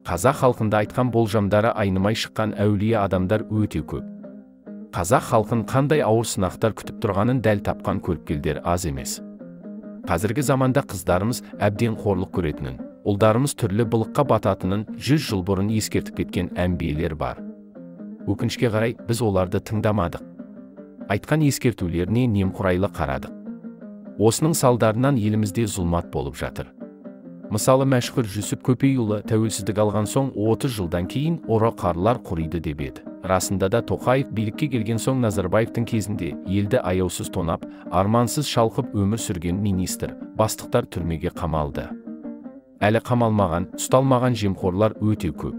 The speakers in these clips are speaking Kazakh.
Қазақ халқында айтқан болжамдары айнымай шыққан әулие адамдар өте көп. Қазақ халқын қандай ауыр сынақтар күтіп тұрғанын дәл тапқан көріпкелдер аз емес. Қазіргі заманда қыздарымыз әбден қорлық көретінін, ұлдарымыз түрлі былыққа бататынын 100 жыл бұрын ескертіп кеткен әмбиелер бар. Өкінішке қарай, біз оларды тыңдамадық. Айтқан ескертулеріне немқұрайлы қарадық. Осының салдарынан елімізде зұлмат болып жатыр. Мысалы, Мәшһүр Жүсіп Көпейұлы тәуелсіздік алған соң 30 жылдан кейін ұры қарлар құриды деп еді. Расында да Тоқаев билікке келген соң Назарбаевтың кезінде елді аяусыз тонап, армансыз шалқып өмір сүрген министр, бастықтар түрмеге қамалды. Әлі қамалмаған, ұсталмаған жемқорлар өте көп.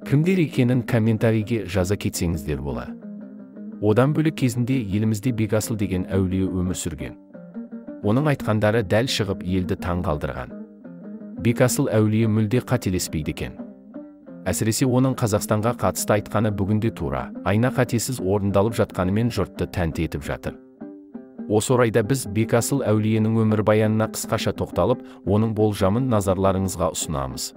Кімдер екенін комментарийге жаза кетсеңіздер болады. Одан бөлек кезінде елімізде Бекасыл деген әулие өмір сүрген. Оның айтқандары дәл шығып елді таң қалдырған. Бекасыл әулие мүлде қателеспейді екен. Әсіресе оның Қазақстанға қатысты айтқаны бүгінде тура, айна қатесіз орындалып жатқанымен жұртты тәнті етіп жатыр. Осы орайда біз Бекасыл әулиенің өмірбаянына қысқаша тоқталып, оның болжамын назарларыңызға ұсынамыз.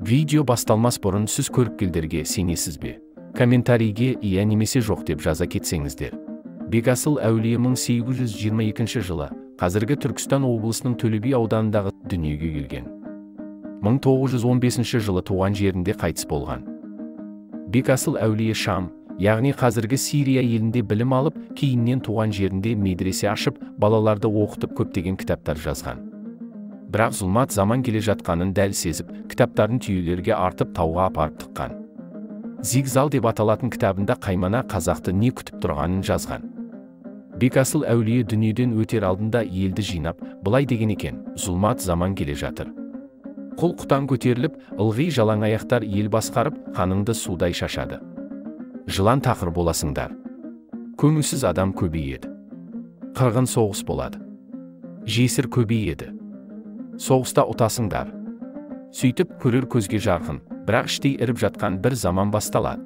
Видео басталмас бұрын сіз көріпкелдерге сенесіз бе? Комментарийге иә немесе жоқ деп жаза кетсеңіздер. Бекасыл әулие 1822 жылы қазіргі Түркістан облысының Төле би ауданындағы дүниеге келген. 1915 жылы туған жерінде қайтыс болған. Бекасыл әулие Шам, яғни қазіргі Сирия елінде білім алып, кейіннен туған жерінде медресе ашып, балаларды оқытып көптеген кітаптар жазған. Бірақ зұлмат заман келе жатқанын дәл сезіп, кітаптарын түйелерге артып тауға апарып тыққан. Зигзал деп аталатын кітабында қаймана қазақты не күтіп тұрғанын жазған. Бекасыл әулие дүниеден өтер алдында елді жинап, былай деген екен: зұлмат заман келе жатыр. Құл құтан көтеріліп, ылғи жалаң аяқтар ел басқарып, қаныңды судай шашады. Жылан тақыр боласыңдар. Көңілсіз адам көбейеді. Қырғын соғыс болады. Жесір көбейеді. Соғыста ұтасыңдар. Сөйтіп көрер көзге жарқын, бірақ іштей іріп жатқан бір заман басталады.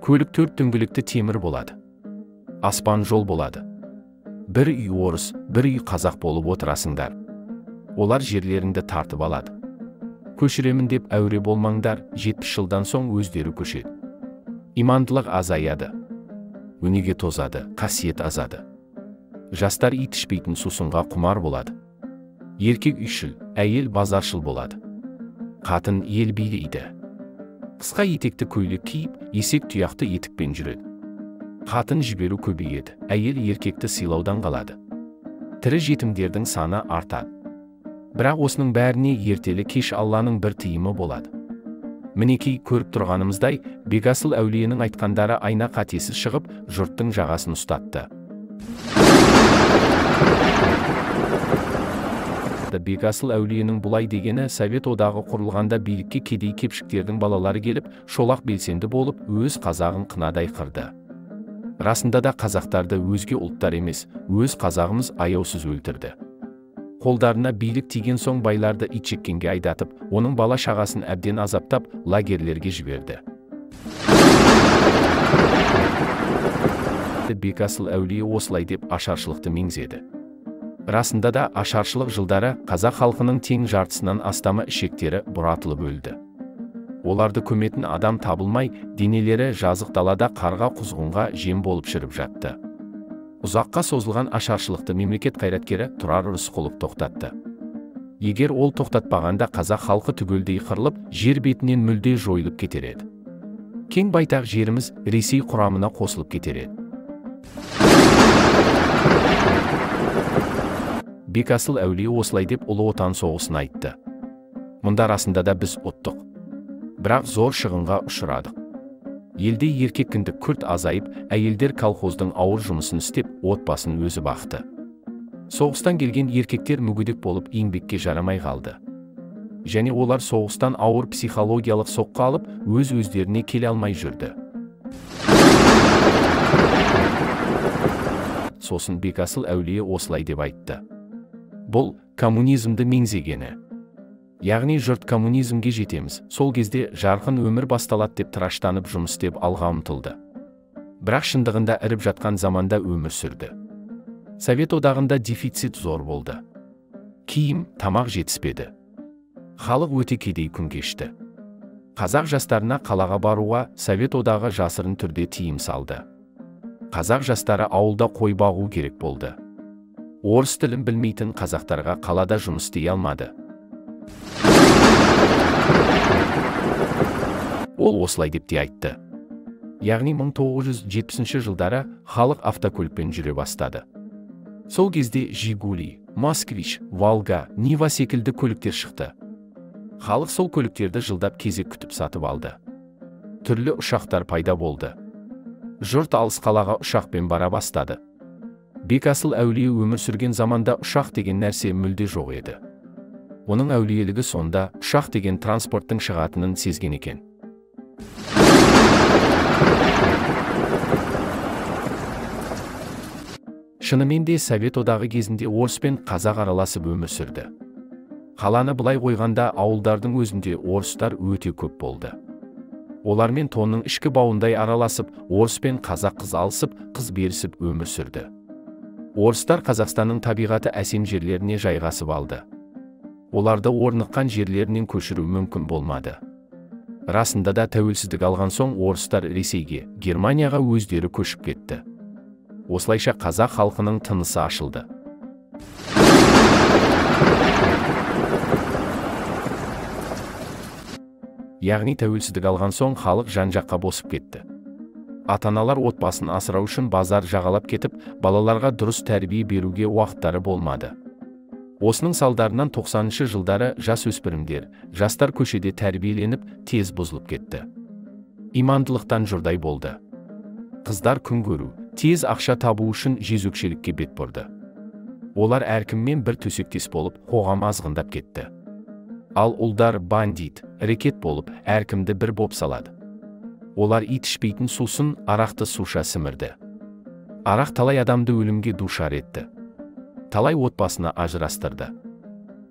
Көлік төрт дөңгелекті темір болады. Аспан жол болады. Бір үй орыс, бір үй қазақ болып отырасыңдар. Олар жерлеріңді тартып алады. Көшіремін деп әуре болмаңдар, 70 жылдан соң өздері көшеді. Имандылық азаяды. Өнеге тозады, қасиет азады. Жастар ит ішпейтін сусынға құмар болады. Еркек үйшіл, әйел базаршыл болады. Қатын ел билейді. Қысқа етекті көйлек киіп, есек тұяқты етікпен жүреді. Қатын жіберу көбейеді, әйел еркекті сыйлаудан қалады. Тірі жетімдердің саны артады. Бірақ осының бәріне ертелі кеш Алланың бір тыйымы болады. Мінекей көріп тұрғанымыздай, Бекасыл әулиенің айтқандары айна қатесіз шығып, жұрттың жағасын ұстатты. Бекасыл әулиенің бұлай дегені Совет одағы құрылғанда билікке кедей кепшіктердің балалары келіп, шолақ белсенді болып, өз қазағын қынадай қырды. Расында да қазақтарды өзге ұлттар емес, өз қазағымыз аяусыз өлтірді. Қолдарына билік тиген соң байларды итжеккенге айдатып, оның бала шағасын әбден азаптап, лагерлерге жіберді. Бекасыл әулие осылай деп ашаршылықты меңзеді. Расында да ашаршылық жылдары қазақ халқының тең жартысынан астамы ішектері бұратылып өлді. Оларды көметін адам табылмай, денелері жазық далада қарға құзғынға жем болып шіріп жатты. Ұзаққа созылған ашаршылықты мемлекет қайраткері Тұрар Рысқұлов тоқтатты. Егер ол тоқтатпағанда қазақ халқы түгелдей қырылып, жер бетінен мүлде жойылып кетер еді. Кең байтақ жеріміз Ресей құрамына қосылып кетер еді. Бекасыл әулие осылай деп Ұлы Отан соғысын айтты. Мұнда расында да біз ұттық. Бірақ зор шығынға ұшырадық. Елде еркек кіндік күрт азайып, әйелдер колхоздың ауыр жұмысын істеп, отбасын өзі бақты. Соғыстан келген еркектер мүгедек болып еңбекке жарамай қалды. Және олар соғыстан ауыр психологиялық соққы алып, өз-өздеріне келе алмай жүрді. Сосын Бекасыл әулие осылай деп айтты. Бұл коммунизмді меңзегені. Яғни жұрт коммунизмге жетеміз, сол кезде жарқын өмір басталады деп тыраштанып жұмыс істеп алға ұмтылды. Бірақ шындығында іріп жатқан заманда өмір сүрді. Совет одағында дефицит зор болды. Киім, тамақ жетіспеді. Халық өте кедей күн кешті. Қазақ жастарына қалаға баруға Совет одағы жасырын түрде тыйым салды. Қазақ жастары ауылда қой бағу керек болды. Орыс тілін білмейтін қазақтарға қалада жұмыс істей алмады. Ол осылай деп те айтты. Яғни 1970 жылдары халық автокөлікпен жүре бастады. Сол кезде Жигули, Москвич, Волга, Нива секілді көліктер шықты. Халық сол көліктерді жылдап кезек күтіп сатып алды. Түрлі ұшақтар пайда болды. Жұрт алыс қалаға ұшақпен бара бастады. Бекасыл әулие өмір сүрген заманда ұшақ деген нәрсе мүлде жоқ еді. Оның әулиелігі сонда ұшақ деген транспорттың шығатынын сезген екен. Шынымен де Совет одағы кезінде орыс пен қазақ араласып өмір сүрді. Қаланы былай қойғанда ауылдардың өзінде орыстар өте көп болды. Олармен тонның ішкі бауындай араласып, орыс пен қазақ қыз алысып, қыз берісіп өмір сүрді. Орыстар Қазақстанның табиғаты әсем жерлеріне жайғасып алды. Оларды орныққан жерлерінен көшіру мүмкін болмады. Расында да тәуелсіздік алған соң орыстар Ресейге, Германияға өздері көшіп кетті. Осылайша қазақ халқының тынысы ашылды. Яғни тәуелсіздік алған соң халық жан-жаққа босып кетті. Ата-аналар отбасын асырау үшін базар жағалап кетіп, балаларға дұрыс тәрбие беруге уақыттары болмады. Осының салдарынан 90-шы жылдары жас өспірімдер, жастар көшеде тәрбиеленіп, тез бұзылып кетті. Имандылықтан жұрдай болды. Қыздар күн көру, тез ақша табу үшін жезөкшелікке бет бұрды. Олар әркіммен бір төсектес болып, қоғам азғындап кетті. Ал ұлдар бандит, рэкет болып, әркімді бір боп салады. Олар ит ішпейтін сусын, арақты суша сімірді. Арақ талай адамды өлімге душар етті. Талай отбасына ажырастырды.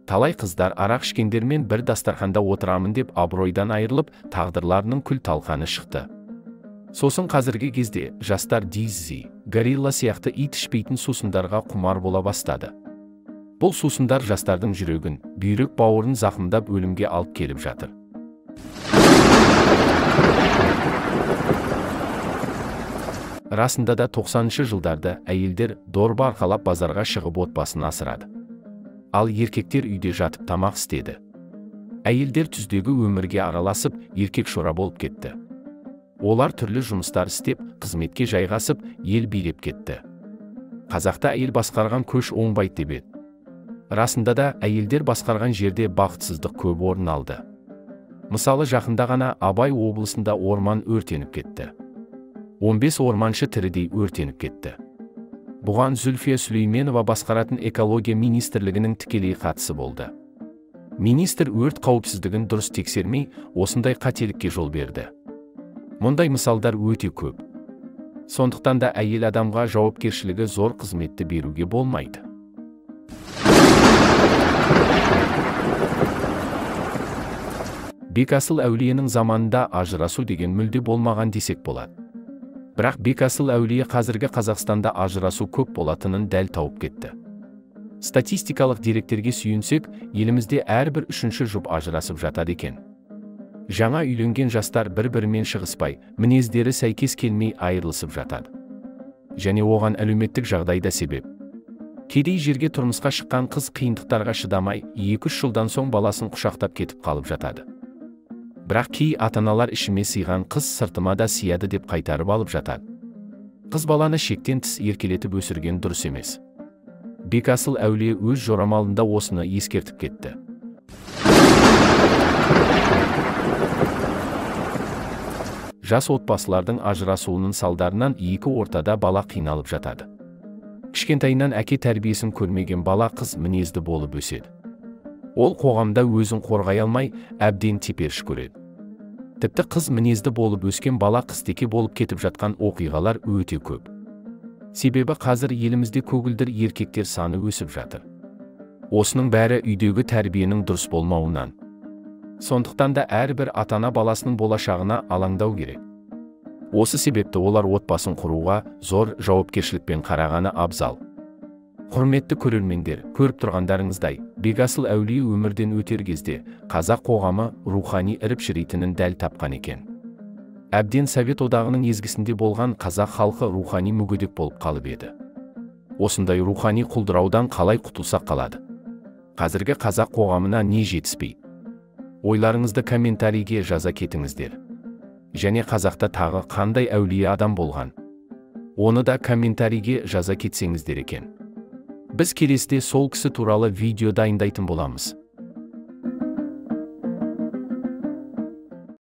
Талай қыздар арақ ішкендермен бір дастарханда отырамын деп абыройдан айырылып, тағдырларының күл талқаны шықты. Сосын қазіргі кезде жастар диззи, горилла сияқты ит ішпейтін сусындарға құмар бола бастады. Бұл сусындар жастардың жүрегін, бүйрек бауырын зақымдап өлімге алып келіп жатыр. Расында да 90-шы жылдарда әйелдер дорба арқалап базарға шығып отбасын асырады. Ал еркектер үйде жатып тамақ істеді. Әйелдер түздегі өмірге араласып, еркек шора болып кетті. Олар түрлі жұмыстар істеп, қызметке жайғасып, ел билеп кетті. Қазақта әйел басқарған көш оңбайды деп еді. Расында да әйелдер басқарған жерде бақытсыздық көп орын алды. Мысалы, жақында ғана Абай облысында орман өртеніп кетті. 15 орманшы тірідей өртеніп кетті. Бұған Зүлфия Сүлейменова басқаратын экология министрлігінің тікелей қатысы болды. Министр өрт қауіпсіздігін дұрыс тексермей, осындай қателікке жол берді. Мұндай мысалдар өте көп. Сондықтан да әйел адамға жауапкершілігі зор қызметті беруге болмайды. Бекасыл әулиенің заманында ажырасу деген мүлде болмаған десек болады. Бірақ Бекасыл әулие қазіргі Қазақстанда ажырасу көп болатынын дәл тауып кетті. Статистикалық деректерге сүйенсек, елімізде әрбір үшінші жұп ажырасып жатады екен. Жаңа үйленген жастар бір-бірімен шығыспай, мінездері сәйкес келмей айырылысып жатады. Және оған әлеуметтік жағдай да себеп. Кедей жерге тұрмысқа шыққан қыз қиындықтарға шыдамай, 2-3 жылдан соң баласын құшақтап кетіп қалып жатады. Бірақ кей ата-аналар ішіме сыйған қыз сыртыма да сияды деп қайтарып алып жатады. Қыз баланы шектен тыс еркелетіп өсірген дұрыс емес. Бекасыл әулие өз жорамалында осыны ескертіп кетті. Жас отбасылардың ажырасуының салдарынан екі ортада бала қиналып жатады. Кішкентайынан әке тәрбиесін көрмеген бала қыз мінезді болып өседі. Ол қоғамда өзін қорғай алмай, әбден теперіш көреді. Тіпті қыз мінезді болып өскен бала қызтеке болып кетіп жатқан оқиғалар өте көп. Себебі қазір елімізде көгілдір еркектер саны өсіп жатыр. Осының бәрі үйдегі тәрбиенің дұрыс болмауынан. Сондықтан да әрбір ата-ана баласының болашағына алаңдау керек. Осы себепті олар отбасын құруға зор жауапкершілікпен қарағаны абзал. Құрметті көрермендер, көріп тұрғандарыңыздай, Бекасыл әулие өмірден өтер кезде қазақ қоғамы рухани іріп-шіритінін дәл тапқан екен. Әбден Совет одағының езгісінде болған қазақ халқы рухани мүгедек болып қалып еді. Осындай рухани құлдыраудан қалай құтылсақ қалады? Қазіргі қазақ қоғамына не жетіспейді? Ойларыңызды комментарийге жаза кетіңіздер. Және қазақта тағы қандай әулие адам болған? Оны да комментарийге жаза кетсеңіздер екен. Біз келесіде сол кісі туралы видео дайындайтын боламыз.